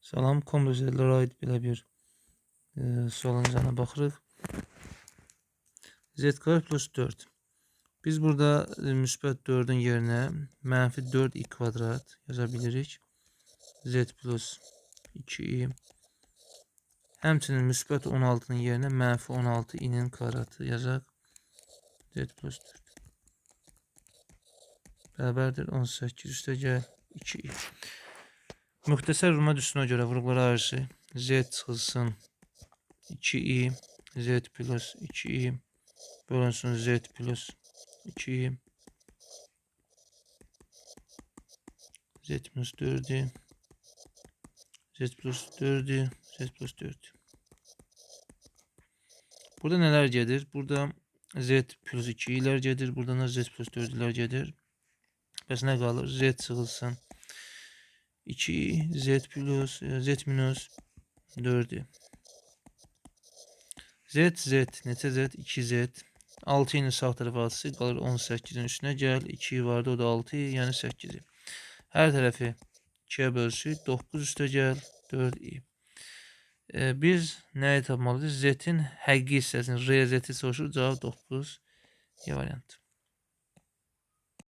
Salam, kompleks aid belə bir sualın üzərinə baxırıq. Z kvadrat plus 4. Biz burada müsbət 4-ün yerinə mənfi 4i kvadrat yaza bilirik. Z plus 2i. Həmçinin müsbət 16-nın yerinə mənfi 16i-nin kvadratı yazaq. Z plus 4. Bərabərdir 18 üstə gəl 2i. Müxtəsər vurma düsturuna görə vuruqlara ayırışı Z çıxılsın 2i, Z plus 2i bölünsün Z plus 2i, Z minus 4'ü, Z plus 4'ü, Z plus 4. Burada neler gedir? Burada Z plus 2 ilər gedir. Buradan da Z plus 4 ilər gedir. Bəs nə qalır? Z çıxılsın 2 Z plus Z minus 4'ü. Z, Z, neçə Z? 2Z. 6 ilə sağ tərəfə atsıq, qalır 18-in üstünə gəl. 2 vardı, o da 6, yəni 8-i. Hər tərəfi 2-yə bölsük, 9 üstə gəl, 4i. Biz nəyi tapmalıyıq? Z-in həqiqi hissəsini, R, Z-i soruşur, cavab 9 Y variantı.